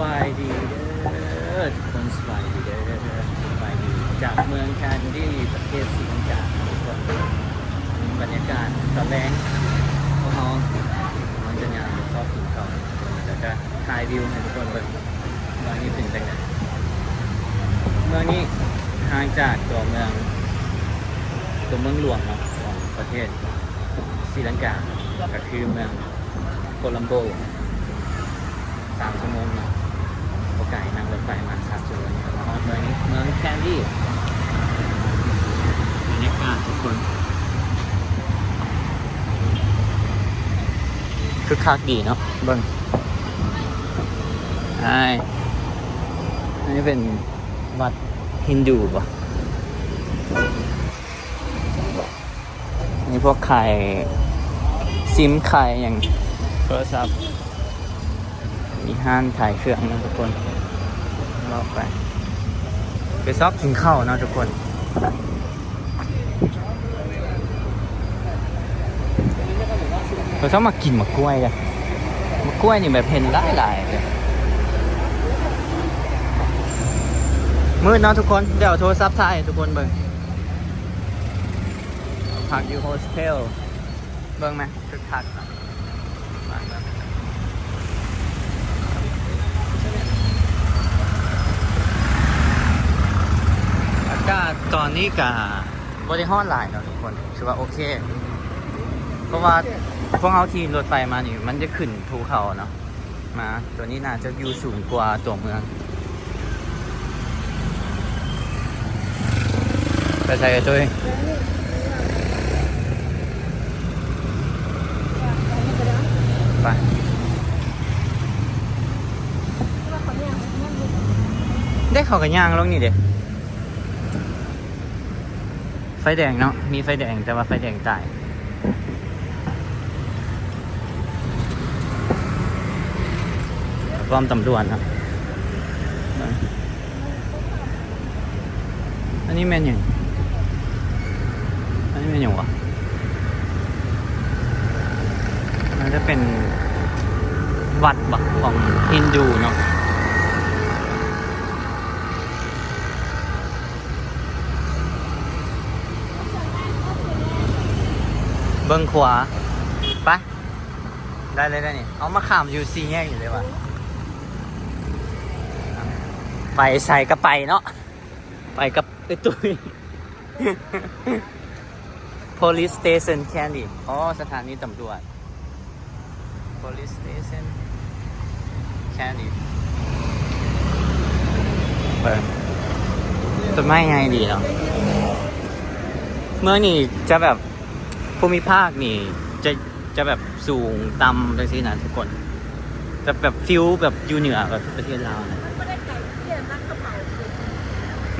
ສະບາຍດີເດີທຸກຄົນ ສະບາຍດີເດີ ສະບາຍດີຈາກເມືອງແຄນດີ ປະເທດສີລັງກາທຸກຄົນ. ບັນຍາກາດຕອນແລງຂອງເຮົາ ເຮົາຈະຍ່າງໄປຊອກກິນເຂົ້າ ແລ້ວຈະຖ່າຍວິວໃຫ້ທຸກຄົນເບິ່ງວ່ານີ້ເປັນຈັ່ງໃດ. ເມືອງນີ້ຫ່າງຈາກຕົວເມືອງ ຕົວເມືອງຫຼວງເນາະ ຂອງປະເທດສີລັງກາ ກໍຄືເມືອງ ໂຄລັມໂບ ສາມຊົ່ວໂມງເນາະ ບໍ່ໄກ ນັ່ງລົດໄຟປະມານສາມຊົ່ວໂມງ ເຮົາມາຮອດເມືອງນີ້ ເມືອງແຄນດີ. ບັນຍາກາດທຸກຄົນ ຄຶກຄັກດີເນາະ ເບິ່ງ ອ້າຍ ອັນນີ້ເປັນວັດຮິນດູບໍ? ມີພວກຂາຍຊິມ ຂາຍຫຍັງ ໂທລະສັບ ມີຮ້ານຂາຍເຄື່ອງນະທຸກຄົນ. ເລາະໄປ ໄປຊອກກິນເຂົ້າເນາະທຸກຄົນ. ເຂົາຊອບມາກິນໝາກກ້ວຍເດ້ ໝາກກ້ວຍນີ້ແບບເຫັນຫຼາຍໆເດ້. ມືດເນາະທຸກຄົນ ດຽວເອົາໂທລະສັບຖ່າຍໃຫ້ທຸກຄົນເບິ່ງ. ພັກຢູ່ໂຮສເທວ ເບິ່ງແມະ ຄຶກຄັກເນາະ. ອາກາດຕອນນີ້ກະບໍ່ໄດ້ຮ້ອນຫຼາຍເນາະທຸກຄົນ ຖືວ່າໂອເຄ ເພາະວ່າພວກເຮົາຂີ່ລົດໄຟມານີ້ ມັນຈະຂຶ້ນພູເຂົາເນາະ. ມາ ຕົວນີ້ໜ້າຈະຢູ່ສູງກວ່າຕົວເມືອງ. ໄປໃສເອີຍຕຸ້ຍ? ໄປ ເດ້ ເຂົາກໍຍ່າງລົງນີ້ເດ້. ໄຟແດງເນາະ ມີໄຟແດງ ແຕ່ວ່າໄຟແດງຕາຍ. ປ້ອມຕຳຫຼວດເນາະ. ອັນນີ້ແມ່ນຫຍັງ? ອັນນີ້ແມ່ນຫຍັງວະ? ໜ້າຈະເປັນວັດບໍ ຂອງຮິນດູເນາະ. ເບິ່ງຂວາ ໄປ ໄດ້ເລີຍ ໄດ້ນີ້. ເອົາ ມາຂ້າມຢູ່ສີ່ແຍກນີ້ເລີຍຫວາ? ໄປໃສກໍໄປເນາະ ໄປກັບໄອ້ຕຸ້ຍ. Police Station Kandy ອໍ ສະຖານີຕຳຫຼວດ. Police Station Kandy ເບິ່ງ ຕົ້ນໄມ້ໃຫຍ່ດີເນາະ. ເມືອງນີ້ຈະແບບ ພູມິພາກນີ້ຈະ ຈະແບບສູງຕ່ຳຈັ່ງຊີ້ນະທຸກຄົນ ຈະແບບຟີລແບບຢູ່ເໜືອແບບປະເທດລາວນະ.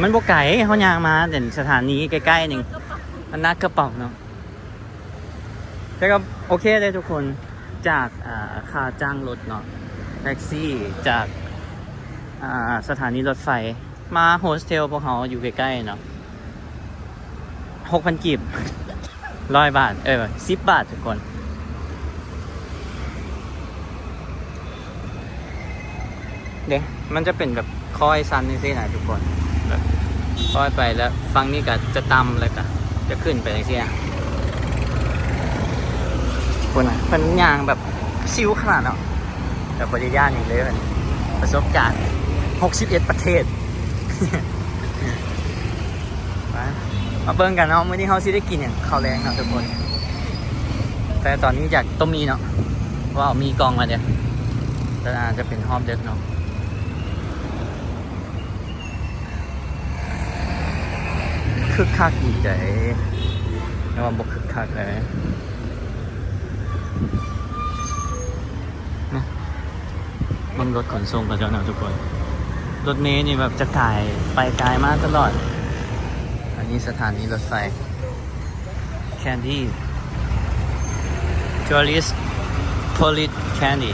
ມັນບໍ່ໄກ ເຮົາຍ່າງມາແຕ່ສະຖານີໃກ້ໆໜຶ່ງ ມັນໜັກກະເປົາເນາະ. ແຕ່ກໍໂອເຄເດ້ທຸກຄົນ ຈາກ ອ່າ ຄ່າຈ້າງລົດເນາະ ແທັກຊີ ຈາກ ອ່າ ສະຖານີລົດໄຟ ມາໂຮສເທວພວກເຮົາຢູ່ໃກ້ໆເນາະ ຫົກພັນກີບ ຮ້ອຍບາດ ເອີ ສິບບາດທຸກຄົນ. ເດ້ ມັນຈະເປັນແບບຄ້ອຍຊັນຈັ່ງຊີ້ນະທຸກຄົນ ແບບຄ້ອຍໄປແລ້ວຝັ່ງນີ້ກໍຈະຕ່ຳ ແລ້ວກໍຈະຂຶ້ນໄປຈັ່ງຊີ້ນະ. ພຸ້ນນະ ເພິ່ນຍ່າງແບບຊິວຂະໜາດເນາະ ແບບບໍ່ໄດ້ຢ້ານຫຍັງເລີຍ. ປະສົບການຫົກສິບເອັດປະເທດ. ມາ ມາເບິ່ງກັນເນາະ ມື້ນີ້ເຮົາຊິໄດ້ກິນຫຍັງເຂົ້າແລງເນາະທຸກຄົນ. ແຕ່ຕອນນີ້ຢາກຕົ້ມໝີ່ເນາະ ເພາະວ່າເອົາໝີ່ກ່ອງມາເດ້ ແຕ່ອາດຈະເປັນຮອບດຶກເນາະ. ຄຶກຄັກດີໃດ ແຕ່ວ່າບໍ່ຄຶກຄັກເລີຍ. ນະ ເບິ່ງລົດຂົນສົ່ງເຂົາເຈົ້າເນາະທຸກຄົນ. ລົດເມນີ້ແບບຈະກາຍໄປກາຍມາຕະຫຼອດ. ອັນນີ້ສະຖານີລົດໄຟ Kandy Tourist Police Kandy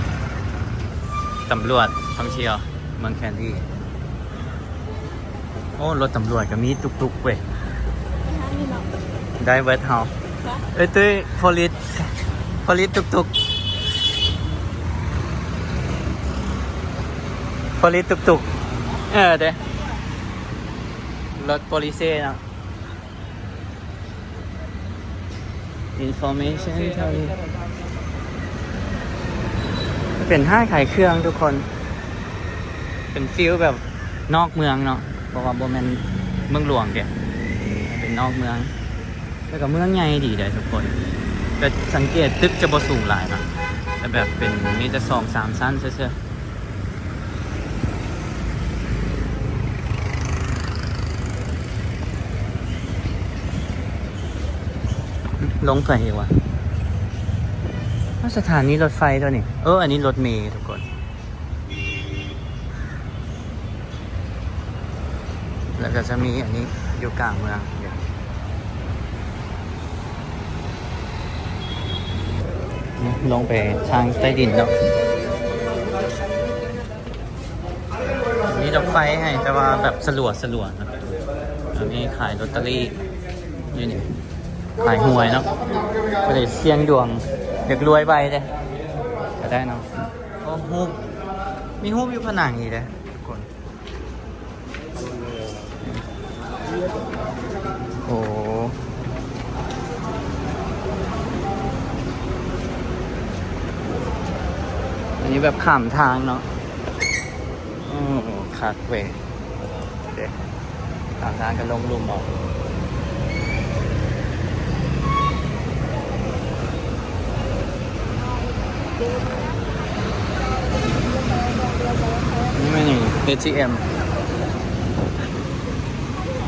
ຕຳຫຼວດທ່ອງທ່ຽວເມືອງ Kandy. ໂອ້ ລົດຕຳຫຼວດກໍມີຕຸກໆເວີຍ ໄດ້ເບິດເຮົາ. ເອີຍ ຕຸ້ຍ ໂພລິສ ໂພລິສຕຸກໆ ໂພ ບໍລິດຕຸກໆ ເອີ ເດ້ ລົດໂປລິເຊເນາະ. Information ເທົ່ານີ້ ເປັນຮ້ານຂາຍເຄື່ອງທຸກຄົນ ເປັນຟີລແບບນອກເມືອງເນາະ ເພາະວ່າບໍ່ແມ່ນເມືອງຫຼວງເດ້ ເປັນນອກເມືອງ ແລ້ວກໍເມືອງໃຫຍ່ດີເດ້ທຸກຄົນ ແຕ່ສັງເກດຕຶກຈະບໍ່ສູງຫຼາຍເນາະ ແຕ່ແບບເປັນ ມີແຕ່ສອງສາມຊັ້ນເຊື່ອໆ. ລົງໃສອີກວະ? ສະຖານີລົດໄຟຕົວນີ້ ເອີ ອັນນີ້ລົດເມທຸກຄົນ. ແລ້ວກໍຈະມີອັນນີ້ຢູ່ກາງເມືອງ ນີ້ລົງໄປທາງໃຕ້ດິນເນາະ. ມີດອກໄຟໃຫ້ ແຕ່ວ່າແບບສະຫຼວດໆ ເນາະ. ອັນນີ້ຂາຍລອດເຕີຣີຢູ່ນີ້ ຂາຍຫວຍເນາະ ກໍເລີຍສ່ຽງດວງ ຢາກລວຍໄວເດ້ ກໍໄດ້ເນາະ. ໂອ້ ຮູບ ມີຮູບຢູ່ຜະໜັງອີກເດ້ທຸກຄົນ. ໂອ້ ອັນນີ້ແບບຂ້າມທາງເນາະ. ໂອ້ ຄັກເວີຍ ເດ້ ຂ້າມທາງກໍລົງລຸ່ມເອົາ. ນີ້ແມ່ນຫຍັງ? ເອທີເອັມ.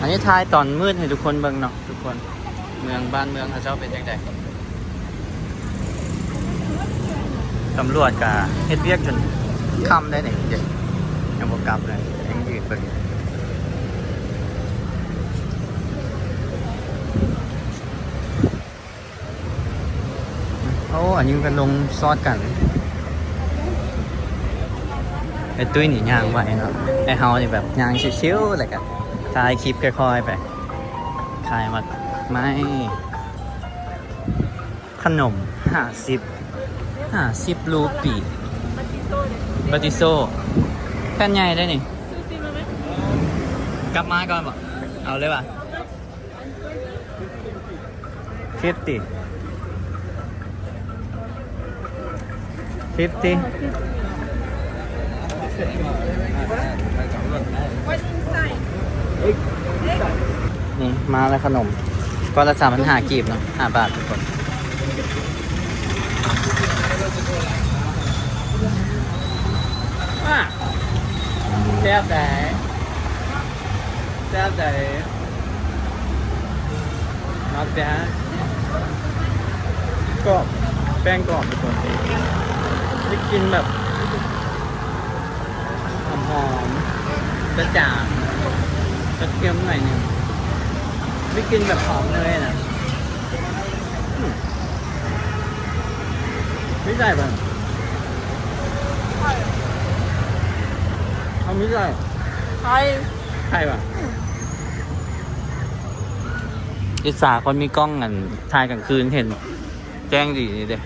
ອັນນີ້ຖ່າຍຕອນມືດໃຫ້ທຸກຄົນເບິ່ງເນາະ ທຸກຄົນ ເມືອງ ບ້ານເມືອງເຂົາເຈົ້າເປັນຈັ່ງໃດ. ຕຳຫຼວດກະເຮັດວຽກຈົນຄ່ຳໄດ໋ນີ້ ຍັງບໍ່ກັບເລີຍ ຍັງຢືນເບິ່ງ. ໂອ້ ອັນນີ້ກໍລົງຊອດກັນ. ໄອ້ຕຸ້ຍນີ້ຍ່າງໄວເນາະ ໄອ້ເຮົານີ້ແບບຍ່າງຊິວໆ ແລ້ວກໍຖ່າຍຄລິບຄ່ອຍໆໄປ. ຂາຍໝາກໄມ້ ຂະໜົມ ຫ້າສິບ ຫ້າສິບຣູປີ. ບາຕິໂຊ ແຜ່ນໃຫຍ່ໄດ໋ນີ້. ກັບມາກ່ອນບໍ? ເອົາເລີຍຫວາ? fifty fifty. ນີ້ມາແລ້ວ ຂະໜົມ ກ້ອນລະສາມພັນຫ້າກີບເນາະ ຫ້າບາດທຸກຄົນ. ແຊບໄດ໋ ແຊບໄດ໋. ມາແຕ່ ກອບ ແປ້ງກອບທຸກຄົນ ໄດ້ກິນແບບຫອມໆ ຈາດໆ ກະທຽມໜ້ອຍໜຶ່ງ ໄດ້ກິນແບບຫອມເນີຍນະ. ອືມ ມີໄດ້ບໍ່? ເອົາ ມີໄດ້ ໄຂ່ ໄຂ່ບໍ່? ອືມ ອິດສາຄົນມີກ້ອງ ອັນ ຖ່າຍກາງຄືນເຫັນແຈ້ງດີນີ້ເດ້.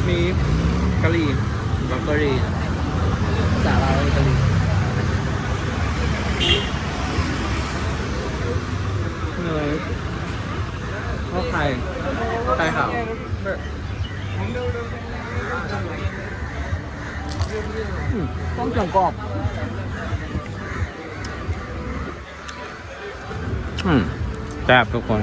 ມີກະຫຼີ່ ບຣອກໂຄລີ ສາລາຍກະຫຼີ່ ເນີຍ ເອົາໄຂ່ ໄຂ່ຂາວ ອືມ ຕ້ອງເຄື່ອງກອບ. ອືມ ແຊບທຸກຄົນ.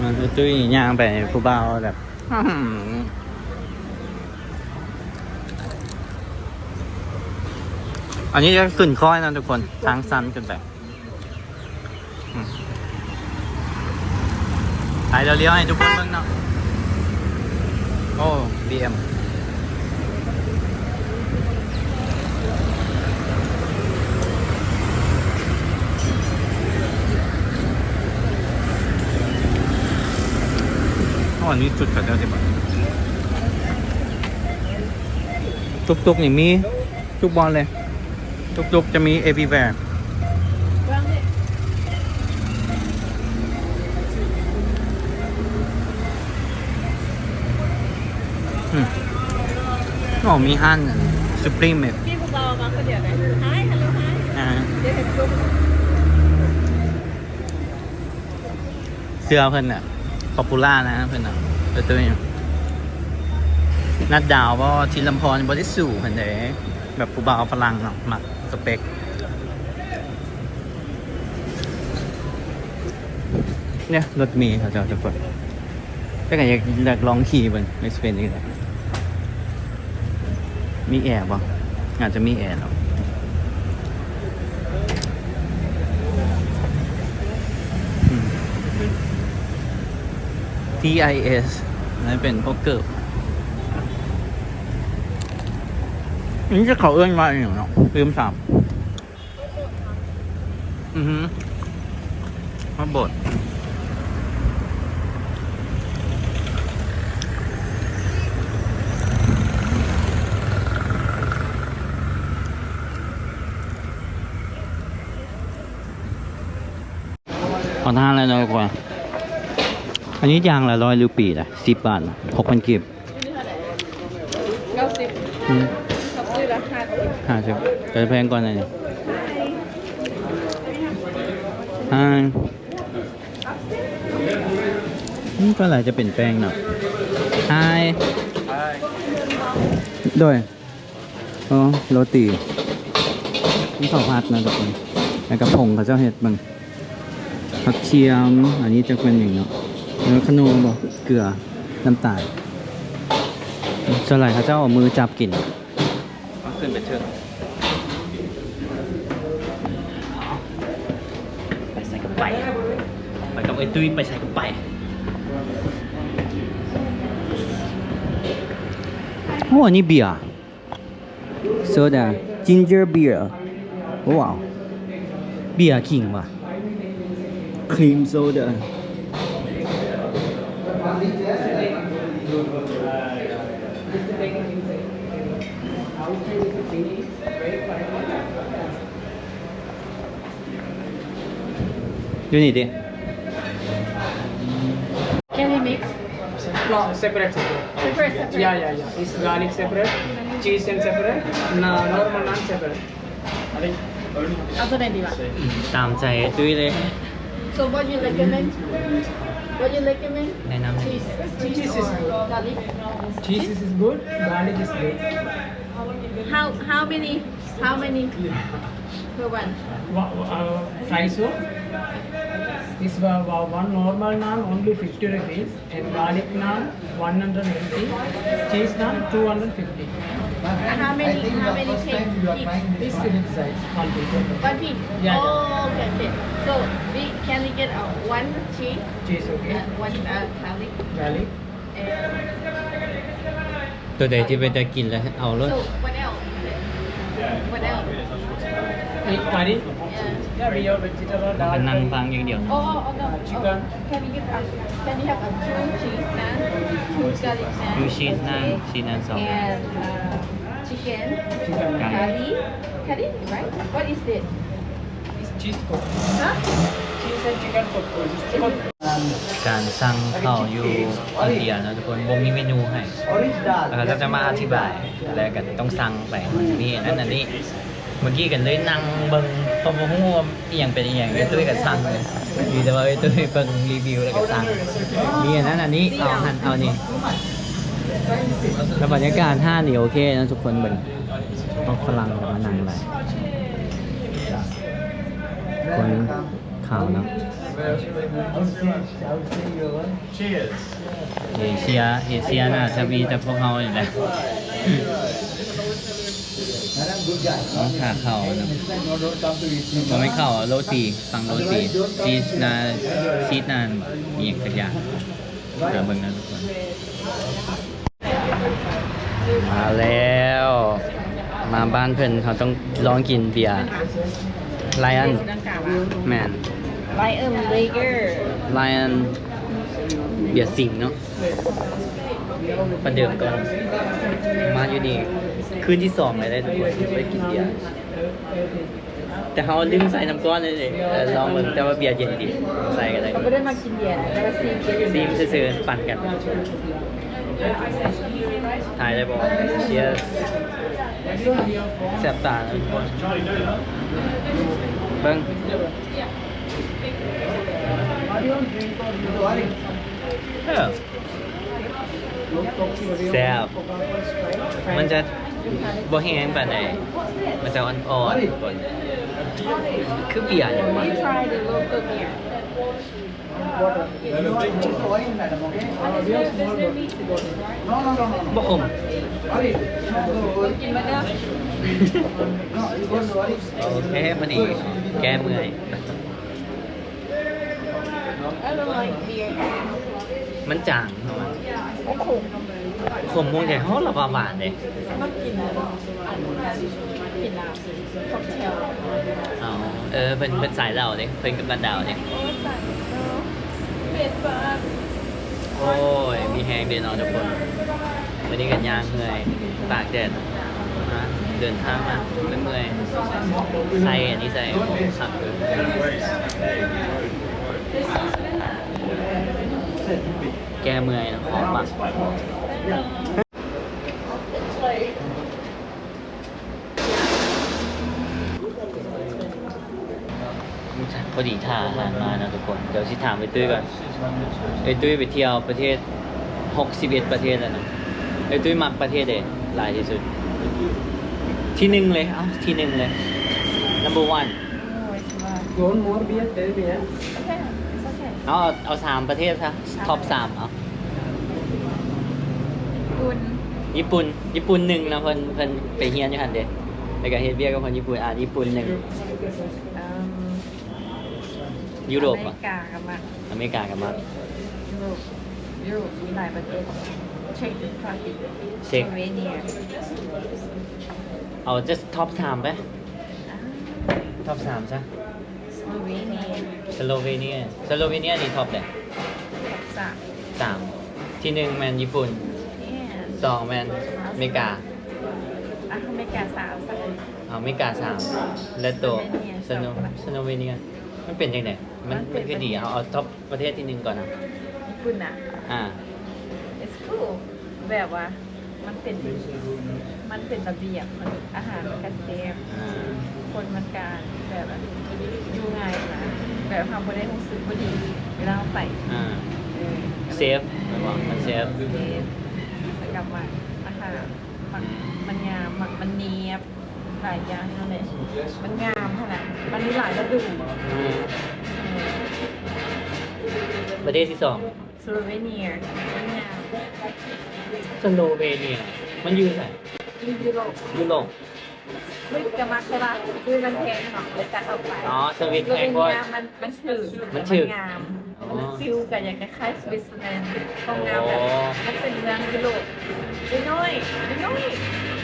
ມັນຄືຕຸ້ຍຍ່າງໄປ ຜູ້ບ່າວແບບ ອືມ ອັນນີ້ຈະຂຶ້ນຄ້ອຍນະທຸກຄົນ ທາງຊັນຂຶ້ນໄປ. ອືມ ໄປ ລ້ຽວໆ ໃຫ້ທຸກຄົນເບິ່ງເນາະ. ໂອ້ ບີເອັມ ໂອ້ ອັນນີ້ຈຸດເຂົາເຈົ້າຊິບໍ່? ຕຸກໆນີ້ມີທຸກບ່ອນເລີຍ ຕຸກໆຈະມີ everywhere. ອືມ ໂອ້ ມີຮ້ານ Supreme ອີກ Hi, hello, hi. ອ່າ ເສື້ອເພິ່ນນະ popular ນະເພິ່ນນະ ເອີ ໂຕນີ້ ນັດດາວບໍ່ ທິນລຳພອນບໍ່ໄດ້ສູ້ເພິ່ນເດ້ ແບບຜູ້ບ່າວຝຣັ່ງເນາະ ມັກສະເປັກ. ເນຍ ລົດເມເຂົາເຈົ້າທຸກຄົນ ແຕ່ກໍຢາກ ຢາກລອງຂີ່ເບິ່ງ ມັນຊິເປັນຈັ່ງໃດ ມີແອບໍ່? ອາດຈະມີແອເນາະ. ອືມ ທີໄອເອສ ນັ້ນເປັນພວກເກີບ ນີ້ເຂົາເອີ້ນວ່າອີ່ຫຍັງເນາະ ລືມຖາມ. ອືຮຶ ຮອດໂບດ. ເອົາທານແລ້ວເນາະທຸກຄົນ ອັນນີ້ຢ່າງລະຮ້ອຍຣູປີລະ ສິບບາດ ຫົກພັນກີບ. ເກົ້າສິບ ອືມ ເຂົາຊື້ລະຫ້າສິບ ຫ້າສິບ ກໍແພງກວ່ານັ້ນ. Hi. ນີ້ສ່ວນຫຼາຍຈະເປັນແປ້ງເນາະ. Hi. Hi. ໂດຍ ອໍ ໂຣຕີ ມີເຂົ້າຜັດນະທຸກຄົນ ແລ້ວກໍຜົງເຂົາເຈົ້າເຮັດເບິ່ງ ຜັກທຽມ ອັນນີ້ຈັກແມ່ນຫຍັງເນາະ ແລ້ວຂະໜົມບໍ ເກືອ ນ້ຳຕານ ສ່ວນຫຼາຍເຂົາເຈົ້າເອົາມືຈັບກິນ. ເອົາຂຶ້ນໄປເທິງ ໄປໃສກໍໄປ ໄປກັບເອື້ອຍຕຸ້ຍ ໄປໃສກໍໄປ. ໂອ້ ອັນນີ້ເບຍ ໂຊດາ ginger beer. ວ້າວ ເບຍຂີງຫວາ cream soda. ຢູ່ນີ້ຕິ Can we mix? No, separate, separate. Separate, separate. Yeah, yeah, yeah. It's garlic separate, cheese and separate, na-, normal naan separate. ເອົາໂຕໃດດີວະ? ຕາມໃຈຕຸ້ຍເລີຍ. So what you recommend? What you recommend? ແນະນຳ Cheese, cheese or garlic? Cheese is good, garlic is good. How, how many, how many per one? Wa-, uh, fries one. This wa-, wa-, one normal naan only fifty rupees. And garlic naan, one hundred fifty. Cheese naan, two hundred fifty. How many, how many take each? This is size, one piece. One piece? Yeah, yeah. Oh, okay, okay. So, we, can we get, uh, one cheese? Cheese, okay. Uh, one, uh, garlic. Garlic. And ໂຕໃດທີ່ເປັນຕາກິນແລ້ວເອົາໂລດ. So, what else? What else? Eat curry? Yeah. Yeah, we have vegetable, ເຮົາກໍນັ່ງຟັງຢ່າງດຽວ. Oh, oh, oh, no. Uh, chicken. Oh, can we get, uh, can we have a two cheese naan, two garlic naan? Two cheese naan, okay. Cheese naan ສອງ And, uh, chicken. Chicken. Curry. Curry, right? What is this? It's cheese cook. Huh? Cheese and chicken cook. ການສັ່ງເຂົ້າຢູ່ອິນເດຍເນາະທຸກຄົນ ບໍ່ມີເມນູໃຫ້ ແລ້ວເຂົາເຈົ້າຈະມາອະທິບາຍ ແລ້ວກໍຕ້ອງສັ່ງໄປ ມັນຈະມີອັນນັ້ນອັນນີ້. ເມື່ອກີ້ກໍເລີຍນັ່ງເບິ່ງ ເພາະບໍ່ຮູ້ວ່າອີ່ຫຍັງເປັນອີ່ຫຍັງ ເອື້ອຍຕຸ້ຍກໍສັ່ງເລີຍ ມີແຕ່ວ່າເອື້ອຍຕຸ້ຍເບິ່ງຣີວິວແລ້ວກໍສັ່ງ ມີອັນນັ້ນອັນນີ້ ເອົາຫັ້ນເອົານີ້ ແລ້ວບັນຍາກາດຮ້ານນີ້ໂອເຄເນາະທຸກຄົນ ເບິ່ງ ພວກຝຣັ່ງກໍມານັ່ງຫຼາຍ ຄົນ ຂາວເນາະ ເອເຊຍ ເອເຊຍໜ້າຈະມີແຕ່ພວກເຮົານີ້ແຫຼະ ເອົາ ຖ້າເຂົ້າເນາະ ບໍ່ແມ່ນເຂົ້າ ໂຣຕີ ຝັ່ງໂຣຕີ ຊີສນາ ຊີສນານ ອີ່ຫຍັງສັກຢ່າງ ຫາເບິ່ງນະທຸກຄົນ. ມາແລ້ວ ມາບ້ານເພິ່ນ ເຮົາຕ້ອງລອງກິນເບຍ Lion ແມ່ນ Lion Lager Lion ເບຍສິງເນາະ. ປະເດີມກ່ອນ ມາຢູ່ນີ້ຄືນທີສອງແລ້ວເດ້ທຸກຄົນ ບໍ່ໄດ້ກິນເບຍ. ແຕ່ເຮົາລືມໃສ່ນ້ຳກ້ອນເດ້ ເອີ ລອງເບິ່ງ ແຕ່ວ່າເບຍເຢັນດີ ໃສ່ກໍໄດ້. ເຮົາບໍ່ໄດ້ມາກິນເບຍນະ ແຕ່ວ່າຊີມ ຊີມຊື່ໆ ປັ່ນກັນ. ຖ່າຍໄດ້ບໍ່? Cheers. ແຊບຕາທຸກຄົນ ເບິ່ງ ເອີ. ແຊບ ມັນຈະບໍ່ແຮງປານໃດ ມັນຈະອ່ອນໆ ທຸກຄົນ ຄືເບຍຫຍັງວະ? We try the local beer. ບໍ່ຂົມ ກິນມາເດີ. ໂອເຄ ມື້ນີ້ແກ້ເມື່ອຍ. I don't like beer. ມັນຈາງເນາະ ມັນຂົມ ຂົມ ໝົງແຕ່ເຮົາລະວ່າຫວານເດ້. ມັກກິນ ກິນນ້ຳ cocktail. ອໍ ເອີ ເພິ່ນ ເພິ່ນສາຍເຫຼົ້າເດ້ ເພິ່ນກັບບັນດາວເດ້. ໂອ້ຍ ມີແຮງເດ້ເນາະທຸກຄົນ. ມື້ນີ້ກໍຍ່າງເມື່ອຍ ຕາກແດດມາ ເດີນທາງມາເມື່ອຍໆ ໃສ່ອັນນີ້ໃສ່ ໂອ້ ຄັກເລີຍ ແກ້ເມື່ອຍ ຫອມໝາກ. ພໍດີຖ້າອາຫານມາເນາະທຸກຄົນ. ດຽວຊິຖາມເອື້ອຍຕຸ້ຍກ່ອນ. ເອື້ອຍຕຸ້ຍໄປທ່ຽວປະເທດຫົກສິບເອັດປະເທດແລ້ວເນາະ. ເອື້ອຍຕຸ້ຍມັກປະເທດໃດຫຼາຍທີ່ສຸດ? ທີໜຶ່ງເລີຍ ເອົ້າ ທີໜຶ່ງເລີຍ number one. You want more beer? Tell me, yeah. Okay, it's okay. ເອົາ ເອົາສາມປະເທດຊະ top ສາມເອົາ. ຍີ່ປຸ່ນ ຍີ່ປຸ່ນ ຍີ່ປຸ່ນໜຶ່ງເນາະ ເພິ່ນ ເພິ່ນໄປຮຽນຢູ່ຫັ້ນເດ້ ແລ້ວກໍເຮັດວຽກກັບຄົນຍີ່ປຸ່ນ. ອ່າ ຍີ່ປຸ່ນໜຶ່ງ. ເອີ່ມ ຢູໂຣບ ອາເມລິກາກໍມັກ ອາເມລິກາກໍມັກ. ຢູໂຣບ ຢູໂຣບມີຫຼາຍປະເທດ Czech Republic, Czech, Slovenia. ເອົາ just top ສາມໄປ ອ່າ top ສາມຊະ. Slovenia. Slovenia. Slovenia ນີ້ top ໃດ? Top ສາມ. ສາມ. ທີໜຶ່ງແມ່ນຍີ່ປຸ່ນ. ແມ່ນ. ສອງແມ່ນອາເມລິກາ. ອ່ະ ອາເມລິກາສາມຊະ. ອາເມລິກາສາມ ແລະໂຕ Slovenia ສະໂນ ສອງ. Slovenia ມັນເປັນຈັ່ງໃດ? ມັນ ມັນ ມັນຄືດີ. ເຮົາເອົາ top ປະເທດທີໜຶ່ງກ່ອນນະ. ຍີ່ປຸ່ນນະ? ອ່າ It's cool. ແບບວ່າມັນເປັນ ມັນເປັນລະບຽບ ມັນ ອາຫານມັນກະແຊບ ອ່າ ຄົນມັນກະແບບວ່າຢູ່ງ່າຍນະ ແບບເຮົາບໍ່ໄດ້ຮູ້ສຶກບໍ່ດີເວລາເຮົາໄປ. ອ່າ ເອີ ເຊຟ ແມ່ນບໍ່? ມັນເຊຟ ເຊຟ ແລ້ວກໍມັກອາຫານ ມັກ ອືມ ມັນງາມ ມັກມັນນຽບ ຫຼາຍຢ່າງຫັ້ນແຫຼະ ມັນງາມຫັ້ນນະ ມັນມີຫຼາຍລະດູ. ອືມ ເອີ ປະເທດທີສອງ Slovenia ມັນງາມ. Slovenia ມັນຢູ່ໃສ? ຢູ່ຢູໂຣບ. ຢູໂຣບ ເຮົາກໍມັກ ແຕ່ວ່າຄືມັນແພງເນາະ ແລ້ວກໍເຂົ້າໄປ. ອໍ ສະວິດແພງໂພດ. ມັນ ມັນຖືກ ມັນຖືກ ມັນງາມ. ອໍ ມັນຟີລກໍຢາກຄ້າຍໆ Switzerland ຄວາມງາມແບບ ໂອ້ ມັນເປັນເມືອງຢູໂຣບນ້ອຍໆ ນ້ອຍ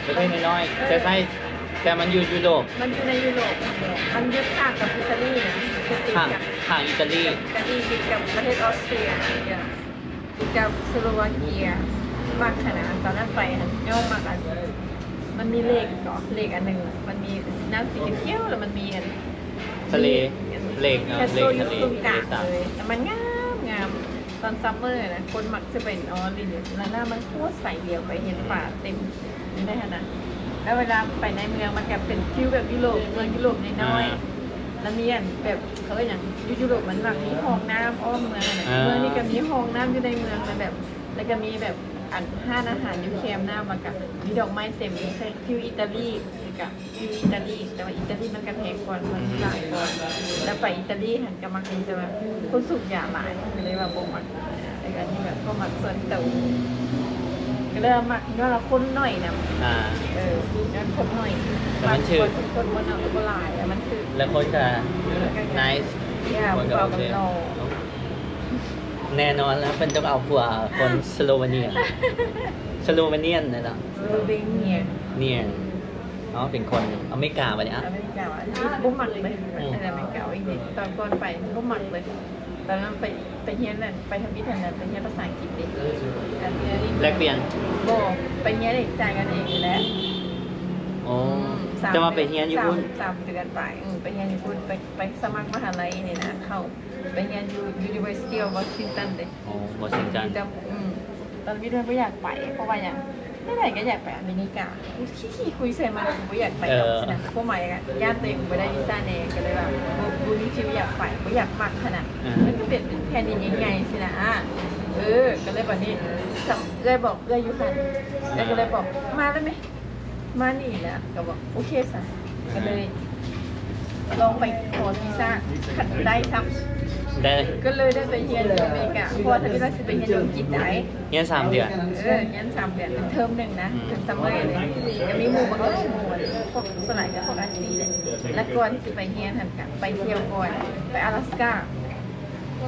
ໆ ປະເທດນ້ອຍໆ ເອີ ໃຊ້ໆ ແຕ່ມັນຢູ່ຢູໂຣບ. ມັນຢູ່ໃນຢູໂຣບ ມັນຢູ່ຂ້າງກັບອີຕາລີນະ ຂ້າງ ຂ້າງອີຕາລີ. ອີຕາລີຕິດກັບປະເທດອອສເຕຣຍ ຕິດກັບສະໂລວາເກຍ. ມັກຫັ້ນນະ ຕອນນັ້ນໄປຫັ້ນຍ້ອນມັກອັນ ມັນມີເລກເກາະ ເລກອັນໜຶ່ງ ມັນມີນ້ຳສີຂຽວໆ ແລ້ວມັນມີອັນ ທະເລ ເລກ ເອີ ເລກທະເລ ແລ້ວມັນງາມໆ ຕອນ summer ນະ ຄົນມັກຈະໄປນອນຫຼິ້ນຢູ່ ແລ້ວນ້ຳມັນໂຄດໃສ ຫຼຽວໄປເຫັນປາເຕັມຢູ່ໃນຫັ້ນນະ. ແລ້ວເວລາໄປໃນເມືອງ ມັນກະເປັນຟີລແບບຢູໂຣບ ເມືອງຢູໂຣບນ້ອຍໆ ອ່າ ແລ້ວມີອັນແບບ ເຂົາເອີ້ນຫຍັງ ຢູ່ຢູໂຣບມັນມັກມີຮ່ອງນ້ຳອ້ອມເມືອງຫັ້ນນະ. ອ່າ ເມືອງນີ້ກະມີຮ່ອງນ້ຳຢູ່ໃນເມືອງ ແລ້ວແບບ ແລ້ວກະມີແບບ ອັນຮ້ານອາຫານຢູ່ແຄມນ້ຳ ແລ້ວກະມີດອກໄມ້ເຕັມ ຄືຟີລອີຕາລີ ຄືກະ ຢູ່ອີຕາລີ ແຕ່ວ່າອີຕາລີມັນກະແພງກວ່າ ມັນຫຼາຍກວ່າ. ແລ້ວໄປອີຕາລີຫັ້ນກະມັກເຫັນແຕ່ວ່າຄົນສູບຢາຫຼາຍ ກະເລີຍວ່າບໍ່ມັກ. ແຕ່ກະອັນນີ້ແບບຄວາມມັກສ່ວນໂຕ ກະເລີຍວ່າມັກຍ້ອນວ່າຄົນໜ້ອຍນຳ. ອ່າ ເອີ ຍ້ອນຄົນໜ້ອຍ ແຕ່ມັນຖືກ ມັກຄົນບໍ່ໜ້ອຍ ບໍ່ຫຼາຍ ແລ້ວມັນຖືກ ແລ້ວຄົນກະ nice ຢ່າ ຄົນກະໂອເຄ. ແນ່ນອນແລ້ວ ເພິ່ນຕ້ອງເອົາຜົວຄົນ Slovenia Slovenian ແນ່ເນາະ. Slovenia ເນຍ ອໍ ເປັນຄົນອາເມລິກາບາດນີ້. ອາເມລິກາຫວາ ບໍ່ມັກເລີຍ. ອືມ ອາເມລິກາອີກນີ້ ຕອນກ່ອນໄປບໍ່ມັກເລີຍ. ຕອນນັ້ນໄປ ໄປຮຽນນັ້ນ ໄປທຳອິດຫັ້ນນະ ໄປຮຽນພາສາອັງກິດເດ້ ອັນ ແລກປ່ຽນ? ບໍ່ ໄປຮຽນເອງ ຈ່າຍກັນເອງນີ້ແຫຼະ. ອໍ ອືມ ສາມ ແຕ່ວ່າໄປຮຽນຢູ່ພຸ້ນ ສາມ ສາມເດືອນປາຍ. ອືມ ໄປຮຽນຢູ່ພຸ້ນ ໄປ ໄປສະໝັກມະຫາໄລນີ້ນະ ເຂົ້າໄປຮຽນຢູ່ University of Washington ເດ້. ອໍ ວໍຊິງຕັນ ແຕ່ ອືມ ຕອນນີ້ບໍ່ຢາກໄປ ເພາະວ່າຫຍັງ? ແນວໃດກໍຢາກໄປອາເມລິກາ. ຂີ້ ຂີ້ຄຸຍໃສ່ມັນ ບໍ່ຢາກໄປດອກ ເອີ ຊີ້ນະ. ຄວາມໝາຍກໍຢ້ານຕົວເອງບໍ່ໄດ້ວີຊາແດ່ ກໍເລີຍວ່າບໍ່ ບໍ່ມີຟີວຢາກໄປ ບໍ່ຢາກມັກຫັ້ນນະ. ເອີ ມັນກໍເປັນແຜ່ນດິນໃຫຍ່ໆຊີ້ນະ. ອາ ເອີ ກໍເລີຍບາດນີ້ ເອື້ອຍບອກເອື້ອຍຢູ່ຫັ້ນ ເອື້ອຍກໍເລີຍບອກ ມາແລ້ວແມ ມານີ້ນະ ກໍບອກ ໂອເຄຊະ. ກໍເລີຍລອງໄປຂໍວີຊາ ຄັນໄດ້ຊ້ຳ ໄດ້ ກໍເລີຍໄດ້ໄປຮຽນຢູ່ອາເມລິກາ ເພາະວ່າທຳອິດວ່າຊິໄປຮຽນຢູ່ອັງກິດໄດ໋. ຮຽນສາມເດືອນ? ເອີ ຮຽນສາມເດືອນ ເປັນເທີມໜຶ່ງນະ ອືມ ເປັນ summer ເລີຍ. ກໍມີໝູ່ບັກຫຼາຍໝູ່ ພວກ ສ່ວນຫຼາຍກໍພວກອາຊີແຫຼະ. ແລ້ວກ່ອນຊິໄປຮຽນຫັ້ນກະໄປທ່ຽວກ່ອນ ໄປອາລາສກາ.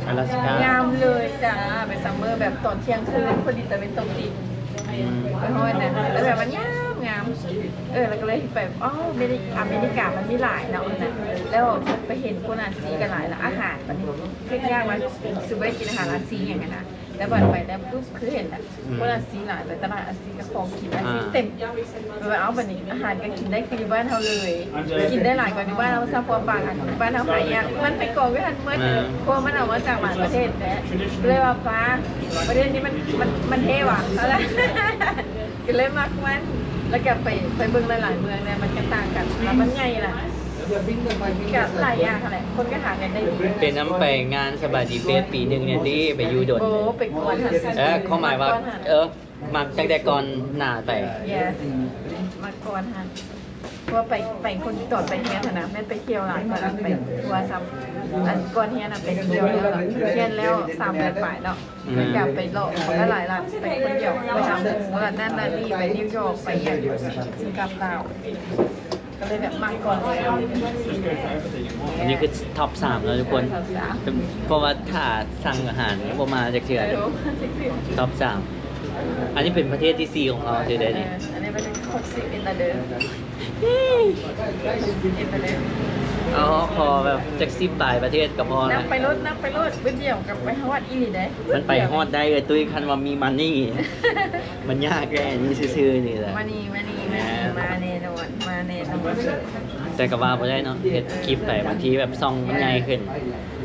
ອາລາສກາ ງາມເລີຍຈ້າ ໄປ summer ແບບຕອນທ່ຽງຄືນ ພໍດີຕາເວັນຕົກດິນ. ອືມ ໄປຮອດນະ ແລ້ວແບບມັນງາມໆ. ເອີ ແລ້ວກໍເລີຍໄປ ອໍ ເມລິ ອາເມລິກາມັນມີຫຼາຍເນາະຫັ້ນນະ. ແລ້ວໄປເຫັນຄົນອາຊີກໍຫຼາຍ ແລ້ວອາຫານ ບັດນີ້ຄິດຍາກວ່າຊິບໍ່ໄດ້ກິນອາຫານອາຊີຫຍັງຫັ້ນນະ. ແລ້ວບັດໄປແລ້ວປຶບ ຄືເຫັນແຫຼະ ອືມ ຄົນອາຊີຫຼາຍ ໄປຕະຫຼາດອາຊີກໍຂອງກິນອາຊີ ອ່າ ເຕັມ. ແບບວ່າ ເອົ້າ ບັດນີ້ອາຫານກໍກິນໄດ້ຄືຢູ່ບ້ານເຮົາເລີຍ ກິນໄດ້ຫຼາຍກວ່າຢູ່ບ້ານເຮົາຊ້ຳ ເພາະວ່າບາງອັນບ້ານເຮົາຫາຍາກ ມັນໄປກອງຢູ່ຫັ້ນໝົດ. ເອີ ເພາະວ່າມັນເອົາມາຈາກຫຼາຍປະເທດແຫຼະ ເລີຍວ່າ ປ້າ ປະເທດນີ້ມັນ ມັນ ມັນເທ່ວ່ະ ກໍເລີຍມັກມັນ. ແລ້ວກໍໄປ ໄປເບິ່ງຫຼາຍໆເມືອງແດ່ ມັນກໍຕ່າງກັນ ແລ້ວມັນໃຫຍ່ລະ ກໍຫຼາຍຢ່າງຫັ້ນແຫຼະ ຄົນກໍຫາເງິນໄດ້ດີ. ເປັນນຳໄປງານສະບາຍດີເຟສປີໜຶ່ງນີ້ຕິ ໄປຢູ່ດົນ? ໂອ້ ໄປກ່ອນຫັ້ນ ເອີ ຄວາມໝາຍວ່າ ມາກ່ອນຫັ້ນ ເອີ ມັກຕັ້ງແຕ່ກ່ອນໜ້າໄປ. Yes ມັກກ່ອນຫັ້ນ ເພາະວ່າໄປ ໄປຄົນ ຕອນໄປຮຽນຫັ້ນນະ ແມ່ນໄປທ່ຽວຫຼາຍກວ່າໄປທົວຊ້ຳ. ອັນກ່ອນຮຽນນະໄປທ່ຽວ ຮຽນແລ້ວສາມເດືອນປາຍເນາະ ອືມ ກໍຢາກໄປເລາະຫຼາຍໆ ລັດ ໄປຄົນດຽວ ໄປຫາໝູ່ ລັດນັ້ນລັດນີ້ ໄປນິວຢອກ ໄປຫຍັງ ຊິກັບລາວ ກໍເລີຍແບບມັກກ່ອນ. ອັນນີ້ຄືທັອບສາມແລ້ວທຸກຄົນ ທັອບສາມ ເພາະວ່າຖ້າສັ່ງອາຫານຍັງບໍ່ມາຈັກເທື່ອ. ເອີ ທັອບສາມ. ອັນນີ້ເປັນປະເທດທີສີ່ຂອງເຮົາຊື່ໄດ້ນີ້. ເອີ ອັນນີ້ປະເທດ ຫົກສິບ ເປັນຕາເດີ ເປັນຕາເດີ. ເອົາ ຂໍແບບຈັກສິບປາຍປະເທດກໍພໍນະ ນັບໄປໂລດ ນັບໄປໂລດ ບຶດດຽວກໍໄປຮອດອີ່ຫຼີເດ້. ມັນໄປຮອດໄດ້ເອີຍຕຸ້ຍ ຄັນວ່າມີມັນນີ້ ມັນຍາກແດ່ ນີ້ຊື່ໆນີ້ແຫຼະ. ມານີ້ ມານີ້ ມານີ້ ອ່າ ມາແນ່ນອນ ມາແນ່ນອນ. ແຕ່ກໍວ່າບໍ່ໄດ້ເນາະ ເຮັດຄລິບໄປ ບາງທີແບບຊ່ອງມັນໃຫຍ່ຂຶ້ນ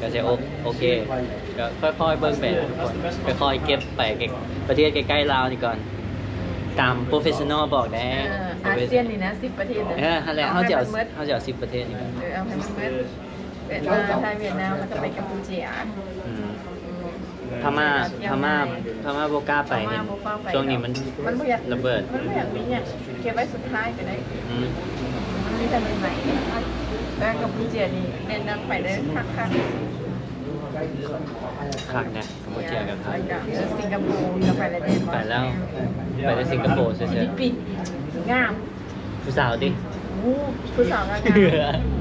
ກໍຈະໂອ ໂອເຄ ກໍຄ່ອຍໆເບິ່ງໄປທຸກຄົນ ຄ່ອຍໆເກັບໄປ ປະເທດໃກ້ໆລາວນີ້ກ່ອນ ຕາມ professional ບອກແດ່. ເອີ ອາຊຽນນີ້ນະ ສິບປະເທດນະ. ເອີ ຫັ້ນແຫຼະ ເຮົາຈະເອົາ ເຮົາຈະເອົາສິບປະເທດນີ້ກ່ອນ. ເອີ ເອົາໃຫ້ມັນເບິດ ຫວຽດນາມ ໄທ ຫວຽດນາມ ແລ້ວກໍໄປກຳປູເຈຍ. ອືມ ພະມ້າ ພະມ້າ ພະມ້າບໍ່ກ້າໄປ ພະມ້າບໍ່ກ້າໄປ ຊ່ວງນີ້ມັນ ມັນບໍ່ຢາກ ລະເບີດ ມັນບໍ່ຢາກມີຫຍັງ ເກັບໄວ້ສຸດທ້າຍກໍໄດ້. ອືມ ມັນມີແຕ່ໃໝ່ໆ ແລ້ວກຳປູເຈຍນີ້ແນະນຳໄປເດີ ຄັກໆ. ຄັກນະ ກຳປູເຈຍກໍຄັກ. ແລ້ວກໍສິງກະໂປກໍໄປແລ້ວເດ້ ໄປແລ້ວ ໄປແຕ່ສິງກະໂປຊື່ໆ. ຟີລິບປິນ ງາມ ຜູ້ສາວຕິ? ໂອ້ ຜູ້ສາວກໍງາມ